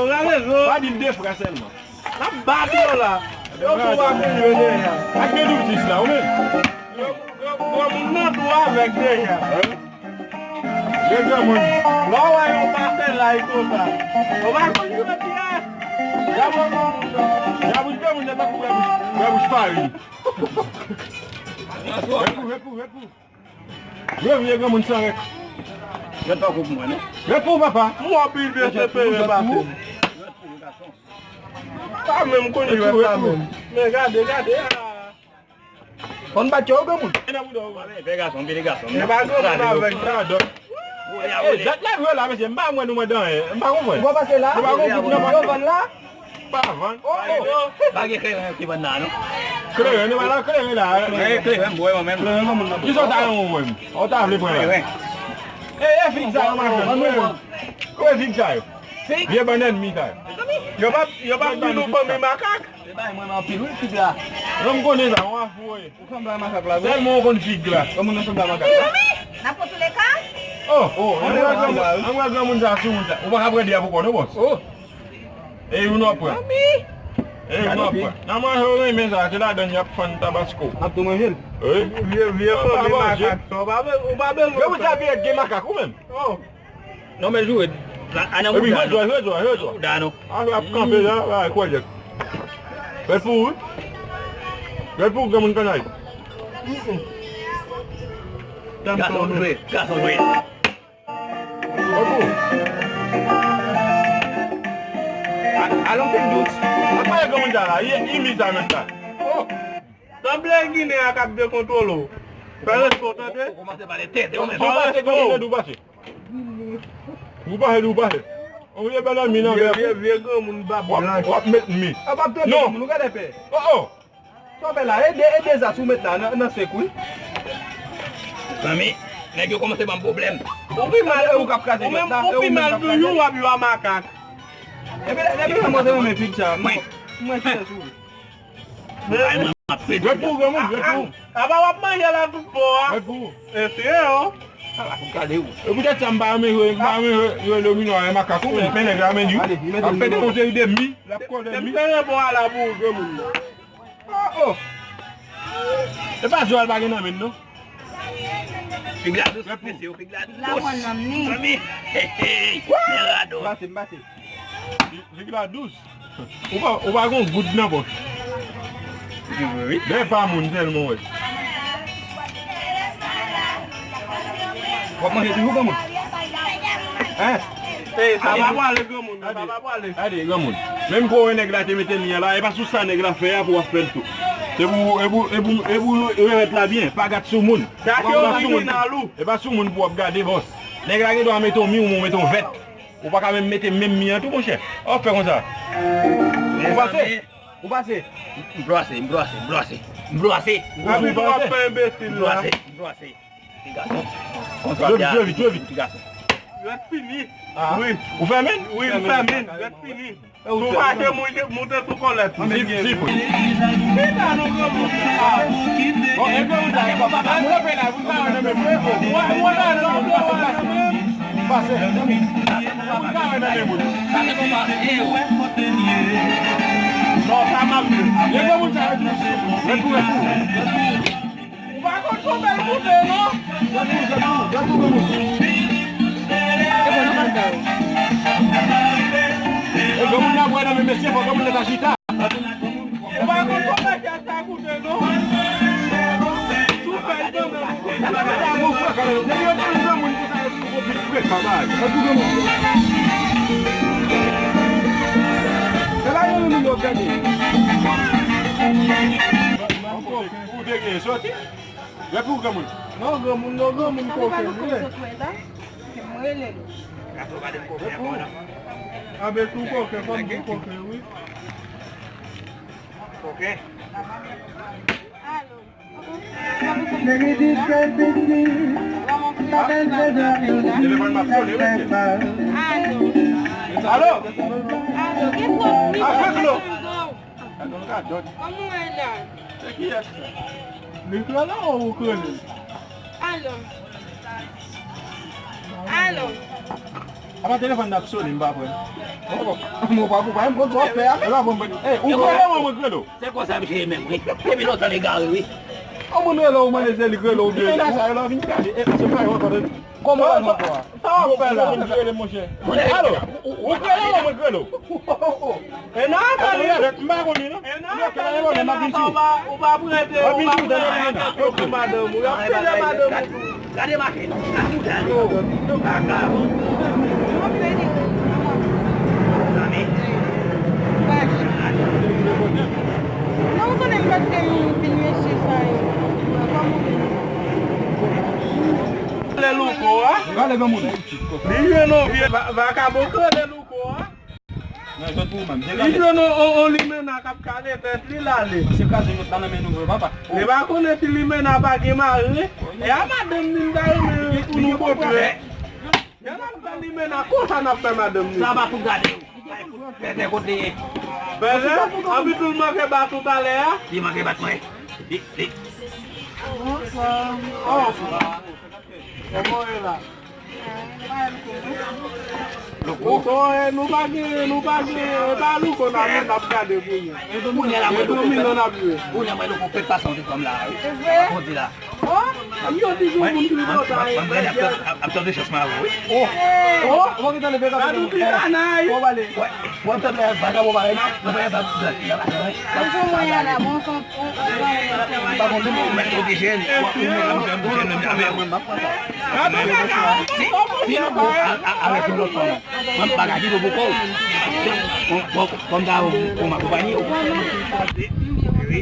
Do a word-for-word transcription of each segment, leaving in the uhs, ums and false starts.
Ou gen rezon. Pa di m de fra sèlman. N ap bat yo la. Yo tou va konn yo deja. Ak de doub sis la, ou menm? Yo, yo, granmoun nan tou avèk deja. Hein? De granmoun. Lè w wè yon pase la, e konsa. Ou va konn yo deja. Y ap, y ap granmoun nan tankou wè bouch, wè bouch farin. Repou, repou, repou. Vye, vye granmoun san rèk. Yo tankou pou mwen, non? Repou, papa. Mwen anpil desespere pase. Pa menm konn jwèt la menm. Men gade, gade. Ah. Konn bat yo, granmoun. E nan bouda w. Fè gason, vire gason. E pa granmoun avèk sa. Eh, dat la jwe la, mesye, m pa wè nou mande anyen. M pa konprann. Ou pa pase la? Nou pa konn gwoup nan. Yo vann la? Pa vann. Oh, oh. Pa gen kleren ki vann la, non? Kleren, nou pa nan kleren la. Eh, kleren, m bwè mwen menm. Kleren, granmoun nan. Kisa w ta renmen w menm? Ou ta vle pran la? Kleren. Eh, eh, fig sa yo, mache. Koupe fig sa yo. Fig? Vye bann ènmi sa yo. Yo pa, yo pa di nou fanmi makak. Se bay mwen anpil, wi, fig la. Non, m konnen sa, w a foure. Ou sanble a makak la, wi. Sèlman w konn fig la. Kòman nou sanble a makak la? N ap pran tou le ka? Oh, oh, an wè granmoun, an wè granmoun sa sou wout la. Ou pa ka pran de a pou kò, non, bòs? Oh. E youn w ap pran. E youn w ap pran. Nan manje w renmen sa, se ladann y ap fann tabasko. N ap tou manje l. Wi. Vye, vye fanmi makak sa, ou pa be-, ou pa bezwen. Granmoun sa vye gen makak, ou menm? Oh. Non, men jwe. A nan bouda, non. Epi jwe dwa, jwe dwa, jwe dwa. Bouda, non. A, ap kanpe la, la, kwè jèt. Ret pou ou, wi. Ret pou ou, granmoun kannay. Gason jwe, gason jwe. Ret pou ou. A, alon fè dous. Apa e granmoun sa la, i, i mi sa menm sa. Oh. Sanble Ginen an k ap dekontwole w. Fè respè w, tande? Ou kòmanse pale tenten, ou menm. Ou pase, granmoun nan di w pase. Ou pase, di w pase. On vye bèl zanmi nan vye, vye, vye granmoun bab blanch. W ap met mi. A, p ap tande granmoun, ou gade pè. Oh, oh. Sa w fè la, e de, e de zas ou met la nan, nan sek, wi. Zanmi, nèg yo kòmanse ban m pwoblèm. Ou pi mal, ou k ap kraze jwèt la, ou pi mal toujou, w ap jwe a makak. Epi, epi, mwen, mwen, mwen, fig sa, mwen, mwen, fig sa, sou. Ret pou ou, granmoun, ret pou ou. Apa w ap manje la tout bon a? Ret pou ou. Eseye, o. Ala pou gade ou. E poutèt sa m pa renmen jwe, m pa renmen jwe, jwe domino avè makak ou, men, men nèg la, men di. Ap pete yon seri de mi, l ap kole mi. Te m te rebon a la pou ou, granmoun. Oh, oh. E pa jwe al pa gen nan men, non. Fig la dous, mesye, fig la dous. Fig la pran nanm ni. Zanmi, hey, hey, men radòt. M pase, m pase. Fig la dous. Ou pa, ou pa gon goud nan pòch. Li vre, wi. Dèyè pa moun sèlman, wè. W ap manje toujou, granmoun? Hein? Ey, sa pa pwale, granmoun, sa pa pwale. Gade, granmoun. Menm pou wè nèg la te mete li an la, e pa sou sa nèg la fè a pou w ap fè l tou. Se pou, e pou, e pou, e pou revèt la byen, pa gad sou moun. Sa ke orijinal ou. E pa sou moun pou w ap gade, bòs. Nèg la gen dwa mete yon mi, ou mete yon vèt. Ou pa ka menm mete menm mi an tou, monchè. Ou fè konsa. Ou pase. Ou pase. M plase, m plase, m plase. M plase. Abit w ap fè enbesil la. M plase, m plase. Ti gason. Konsa. Jwe vit, jwe vit, jwe vit. Ti gason. Jwèt fini. Ah. Wi. Ou fèmen? Wi, m fèmen. Jwèt fini. Si w fache, moute, moute sou kòlèt. Sip, sip. Chita non, granmoun. Bon, e granmoun sa, e papa, moun ap fè la, moun sa nan men mwen, o. Ou wè, ou wè, nan men mwen, pase, pase. Pase. Moun sa nan men mwen. Non, sa m ap di. E granmoun sa, e tou, e tou, e tou. Ou pa konn jan bèl koute, non? E granmoun nan bwè nan men mesye, fò granmoun nan ta chita. Ou pa konn jan bèl sa koute, non? Tou bèl nan men. Ou te gen soti? Repou granmoun. Non, granmoun, non, granmoun koke, wi. Mwen rele l. Gason gade m koke ankò la. Anben tou koke, fò m di koke, wi. Koke. Alo. Telefòn m ap sone, mesye. Alo. Alo. Alo, gen pwoblèm. Avèk lo. Kòman w ye la? Se kiyès sa? Li krele ou ou krele? Alo. Alo. Apa telefòn nan ap sone, m pa pran. Oh, mwen pa pou pa, m konn sa w ap fè a. E pa bon, mwen, eh, ou kwè mwen, mwen k rele w? Se konsa misye ye menm, wi. Depi lontan li gare, wi. Yon moun rele w, mande se li k rele w, byen. Mennaj sa yo la, vin gade. Eh, se pa yon ankò, tande. Kòman w al ankò a? Sa w ap fè la? Alo, ou, ou k rele w, mwen k rele w? E nan ankò li. M pa konn li, non. E nan ankò li, se nan ankò, ou pa, ou pa prete, ou pa prete ak yo pou madanm ou. Y ap pile madanm ou tou. Gade machin nan, gade, gade. Vagabon. Zanmi. Non, ou konnen m pa t gen moun vin mesye sa yo. Rele Louko a. Rele granmoun. Li jwenn yon vye va-, vakabon k rele Louko a. Li jwenn yon, yon, yon limena k ap kale tèt li, l ale. Li pa konnen si limena pa gen mari. E a madanm li m ta renmen pou nou kontre. Lè n ap pran limena, konsa n ap fè madanm li. Sa pa pou gade w. Fèzè kote ye. Fèzè, anpi tou l manke bat ou talè a. Li manke bat mwen. Li, li. Bonswa. Oh. Kòman w ye la? Louko, eh, nou pa gen, nou pa gen, e pa Louko n ap, n ap gade kounye a. Kounye a la, mwen Louko. Domino n ap jwe. Kounye a, mwen Louko, fèt pa santi kòm la, wi. Se vre? Kondi la. Oh, m yo di gen moun ki pran sa, eh, ap, ap tande chans mwen avè w, wi. Oh. Oh. Ou pa gen tande fè kanpe. Ou pale. Wè, wè, tande vagabon parèy, nou pa gen. Bonjou, mwen, Yana, bonjou. Pa konn nou mèt pwotejel, ou mèt la pou fè m bouche menm jan avè w. Si, si nou bon a, a, avèk yon lòt fanm, mwen m pa ka kite w pou kò w. Bon, bon, kòm ta yon, yon m akonpaye w. Wi.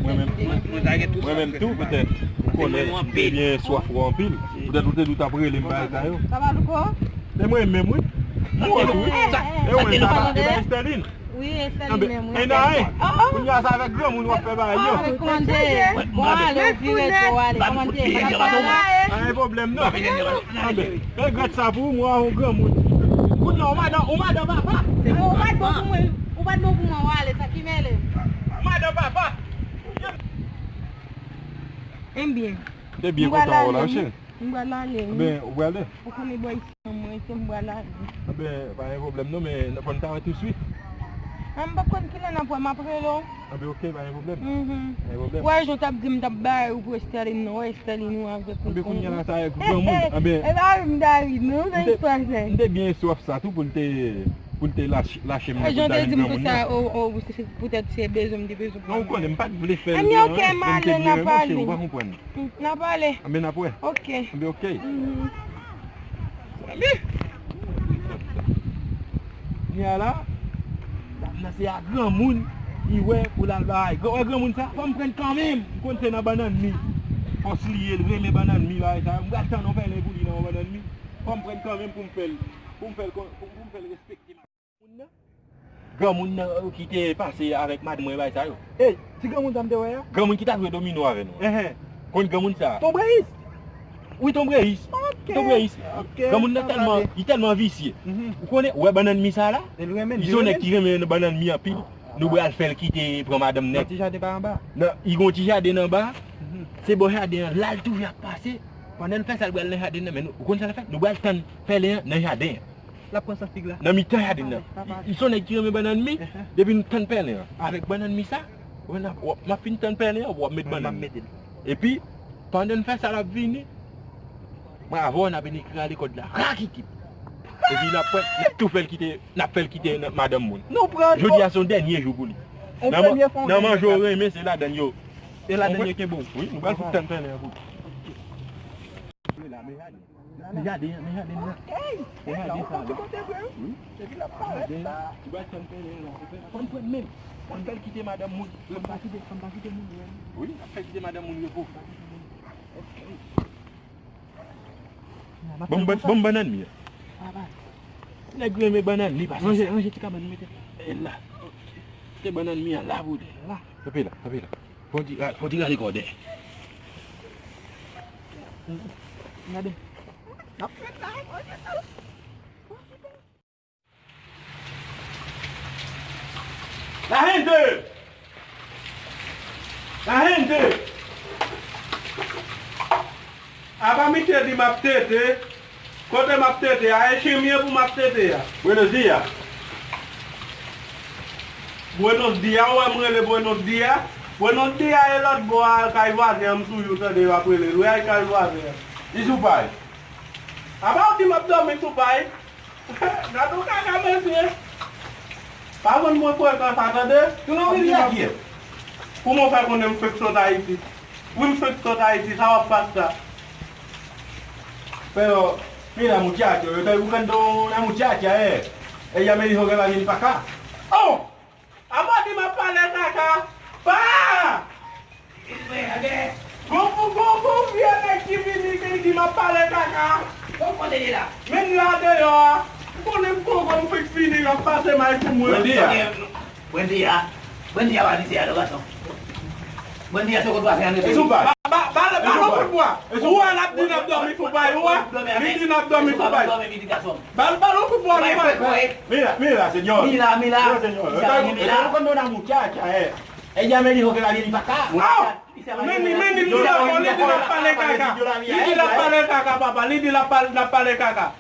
Mwen menm, mwen menm tou, petèt, ou konnen, m te byen swaf ou anpil. Petèt ou te di w t ap rele m bagay sa yo. Sa va, Louko? E mwen menm, wi. Mwen tou, wi. E mwen, sa va, e ben, Estèlin. Wi, e se li menm, wi. E nan, e. Kounye a, se avèk granmoun w ap fè bagay yo. Mwen ale, ou vire do w ale. Kòman te ye? Pa gen pwoblèm, non. Anben, regrèt sa pou ou, mwen, yon granmoun. Kounye a, ou madan, ou madan papa. Ou pa t bon pou mwen, ou pa t bon pou mwen, w ale, sa ki mele. Ou madan papa. Enben. Te byen kontan wè w la, cheri. M pral ale, wi. Enben, ou prale? Ou konnen bò isi an mwen rete, m pral ale. Enben, pa gen pwoblèm non, men fò n ta wè touswit. A, m p ap konn kilè n ap wè, m ap rele w. Enben, oke, pa gen pwoblèm. Mhm. Pa gen pwoblèm. Wè, jan w t ap di m t ap bay ou pou Estèlin, non, wè Estèlin ou avèk ou. Enben, kounye a la, sa avèk granmoun. Enben, e pa ri m ta ri, non, nan istwa sa. M te byen swaf sa tou pou l te, pou l te lache, lache m nan pou l ta vin granmoun nan. E jan w te di m konsa, o, o, se, se poutèt se bezwen m te bezwen pou. Non, ou konnen, m pa t vle fè l. Enben, oke, m ale, n ap pale. Ou pa konprann. N ap pale. Anben n ap wè. Oke. Anben oke. Mhm. Zanmi. Kounye a la, dam nan se a granmoun, li wè pou l al bay. Gran-, wè granmoun sa, fò m pran kanmenm. M konn se nan bannann mi. Fòs li ye, l renmen bannann mi, bagay sa. M pral tann yon pèlen pou li nan yon bannann mi. Fò m pran kanmenm pou m fè l, pou m fè l kon-, pou, pou m fè l respekte. Moun nan? Granmoun nan, euh, ki te pase avèk madanm mwen, bagay sa yo. Ey, ti granmoun sa m te wè a? Granmoun ki t ap jwe domino avè nou an. Enhen. Konn granmoun sa a? Tonbreyis? Wi, Tonbreyis. Oke. Tonbreyis. Oke. Granmoun nan tèlman, li tèlman visye. Mhm. Ou konnen, ou wè bannann mi sa a la? Li se yon nèg ki renmen bannann mi anpil. Nou pral fè l kite pran madanm nèg. Ti jaden pa anba? Nan, li gen yon ti jaden anba. Mhm. Se bò jaden an, la l toujou ap pase. Pandan l fè sa, l pral nan jaden nan, men nou, ou konn sa l fè? Nou pral tann pèlen an nan jaden an. L ap pran san fig la. Nan mitan jaden nan. Li se yon nèg ki renmen bannann mi, depi nou tann pèlen an. Avèk bannann mi sa, w ap, w ap, m ap fin tann pèlen an, w ap met bannann nan. Epi, pandan n fè sa, l ap vini. Mwen avè w, n ap vin ekrale kòd la. Rakikit. Epi n ap pran, n ap tou fè l kite, n ap fè l kite nan madanm moun. Jodi a se yon dènye jou pou li. Nan man-, nan manje w renmen, se ladann yo. E ladann yo kenbe w. Wi, nou pral fout tann pèlen an pou. Men jaden an, men jaden an. Ey! Men jaden sa la. Wi. Depi l ap parèt la. Ou pral tann pèlen an la. Fò n pran menm. Fò n fè l kite madanm moun. Fò n pa kite, fò n pa kite moun yo. Wi, n ap fè kite madanm moun repo. Ban m ban-, ban m bannann mi an. Nèg renmen bannann mi pase sa. Ranje, ranje ti kabann mete. E la. Te bannann mi an la pou li. La. Kanpe la, kanpe la. Fò di, fò di rale kòdè. Gade. N ap fè sa, manje sa. La gente! La gente! Apa misye di m ap tete, Kote m ap tete a? E chen m ye pou m ap tete a? Buenos dia. Buenos dia, ou wè m rele Buenos dia? Buenos dia e lòt bò a kay vwazen an, m toujou tande yo ap rele l wi, ay kay vwazen an. Li sou pay. Apa w di m ap dòmi sou pay? Gad yon kaka mesye. Pa vann mwen frekan sa tande. Tounen w rivyè kiyès? Kouman w fè konnen m fenk sot Ayiti? Wi m fenk sot Ayiti, sa w ap fasta? Pero, mira muchacho, yo estoy buscando una muchacha, eh. Ella me dijo que va a venir para acá. Oh! Apa w di m ap pale kaka? Pa! Gon pou gon pou vye nèg ki vini ki di m ap pale kaka. Men la deyò a. Ou konnen m poko m fenk fini, y ap pase may sou mwen. Buen dia. Buen dia. Buen dia, pa di se a, gason. Buen dia, se kote w ap fè an rete. Ba, ba, ba, ba l yon kout bwa. Ou wè l ap di n ap dòmi sou pay, ou wè? Li di n ap dòmi sou pay. Ba l, ba l yon kout bwa, nou wè. Mira, mira, señor. Mira, mira. Mira, señor. Estoy buscando una muchacha, eh. Ella me dijo que la viene para acá. Aw! Men li, men li, li di l ap pale kaka. Li di l ap pale kaka, papa. Li di l ap pale, l ap pale kaka.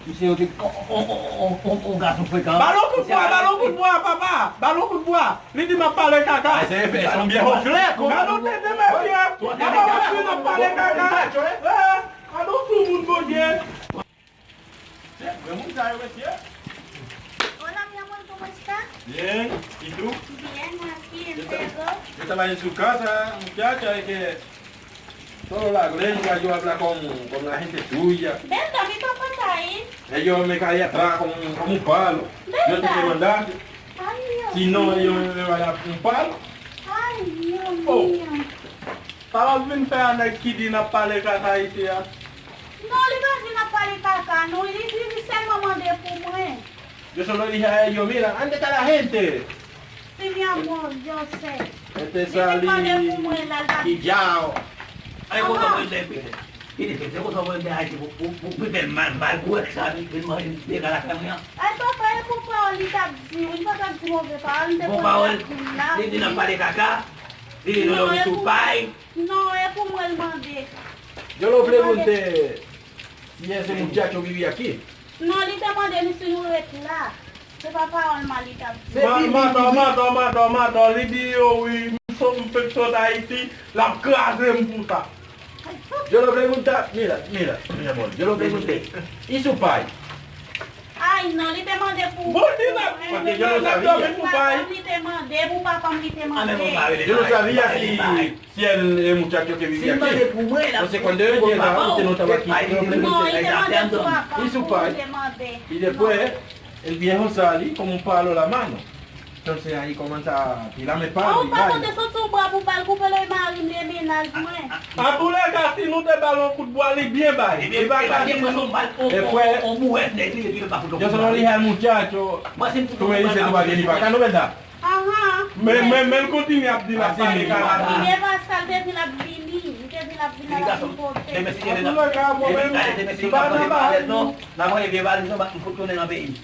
Misye yo te, on, on gason frekan. Ba l yon kout bwa, ba l yon kout bwa, papa. Ba l yon kout bwa. Li di m ap pale kaka. Ay, se, se yon viejo fleco. Gad yon tete mesye. Gad yon tete mesye ap pale kaka. Eh, gad yon soumoun Bondye. Granmoun sa yo, mesye. Hola, mi amor, ¿cómo está? Bien, ¿y tú? Bien, aquí en Yo ta- Vego. Yo estaba en su casa, muchacha, es que solo la lengua yo habla con, con la gente tuya. Verdad, mi papá está ahí. Ellos me caen atrás con, con un palo. Yo te Verdad. Demandar Ay, Dios si no, mío. Ellos me van a dar un palo. Ay, Dios Oh. mío. Sa w ap vin fè a nèg ki di n ap pale kaka isi a? Non, li pa di n ap pale kaka, non. Li di li sèlman mande pou mwen. Yo solo dije a ellos, mira, ¿dónde está la gente? Sí, mi amor, yo sé. Este Li te mande pou mwen, la, l pa di. Quillao. Ay, konsa mwen de pite. Pite, pite, konsa mwen de Ayiti pou, pou, pou, pou pite mal, mal, pou wè sa, vin, vin manje dega lakay mwen an. Ay, papa, e pou pawòl li t ap di, li pa t ap di move pawòl, m te Bon konn pawòl, li t ap di l la. Li di n ap pale kaka. Li di nou Non, dòmi e sou pou pay. Non, e pou mwen l mande. Yo lo pregunte si ese muchacho vivía aquí. Non, li te mande nou si nou ret la. Se pa pawòl mal li t ap di. Ma- Madan, madan, madan, madan, li di yo wi, m so- m fenk sot Ayiti, l ap kraze m pou sa. Yo lo pregunta, mira, mira, mi amor, yo lo pregunte, ¿y su pay? Ay, non, li te mande pou Bon, li n ap, Paske yo no sabía. Pou papa m li te mande, pou papa m li te mande. Yo no sabía si, si el, el muchacho que vivía aquí. Entonces, cuando ellos llegaron, usted no estaba aquí. Yo lo pregunté. Non, li te mande pou papa m, Y su pou li pai. Te mande. Y después, el viejo sali con un palo en la mano. Entonces ahí comienza a tirarme palo y vaina. Ou pa konte soti yon bwa pou bal koupe lè mari m, li e mennaj mwen. Antouleka, si nou te ba l yon kout bwa, li byen bay. Li pa ka di nou. Después, yo se lo dije al muchacho, tú me dices, tú vas a venir para acá, ¿no verdad? Ahan. Men, men, men l kontinye ap di l ap pale kaka. Li e pa sa l te di l ap vini. Li te di l ap vini, l ap vin pote. Antouleka, mwen menm, m pa nan bagay nou. N ap voye vye valiz nou, m fout tounen nan peyi m.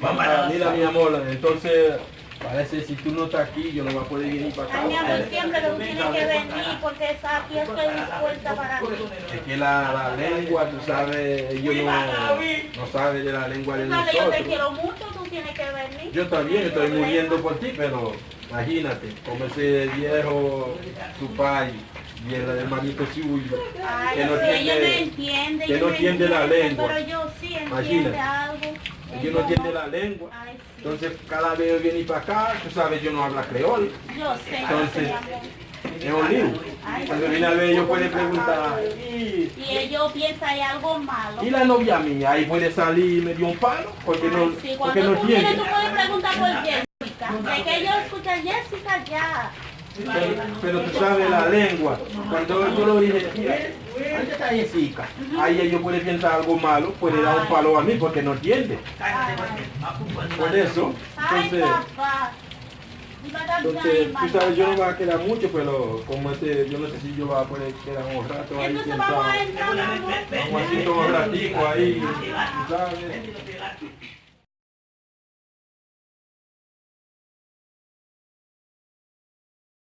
Ah, mira, mi amor, entonces parece si tú no estás aquí, yo no voy a poder venir para acá. Ay, mi amor, siempre que tú tienes que venir, porque esa aquí estoy dispuesta para ti. Es que la, la lengua, tú sabes, ellos no, no saben de la lengua de nosotros. Tú sabes, yo te quiero mucho, tú tienes que venir. Yo también estoy muriendo por ti, pero Imagínate, como ese viejo, su pai, y el hermanito suyo, que no entiende, que no entiende la lengua. Imagínate, que no entiende la lengua. Entonces, cada vez yo vine para acá, tú sabes, yo no hablo creol. Entonces, es un lío. Cuando viene a ver, yo puedo preguntar, y, y la novia mía, ahí puede salir y me dio un palo, porque no, porque no entiende. Jessica. De que yo escuché a Jessica ya. Pero, pero tú sabes la lengua. Cuando yo lo dije, mira, ¿dónde está Jessica? Ahí ellos pueden pensar algo malo, puede dar un palo a mí porque no entiende. Por eso, entonces, entonces, tú sabes, yo no me voy a quedar mucho, pero como este, yo no sé si yo voy a poder quedar un rato ahí sentado. Vamos a sentar un ratico ahí, tú sabes.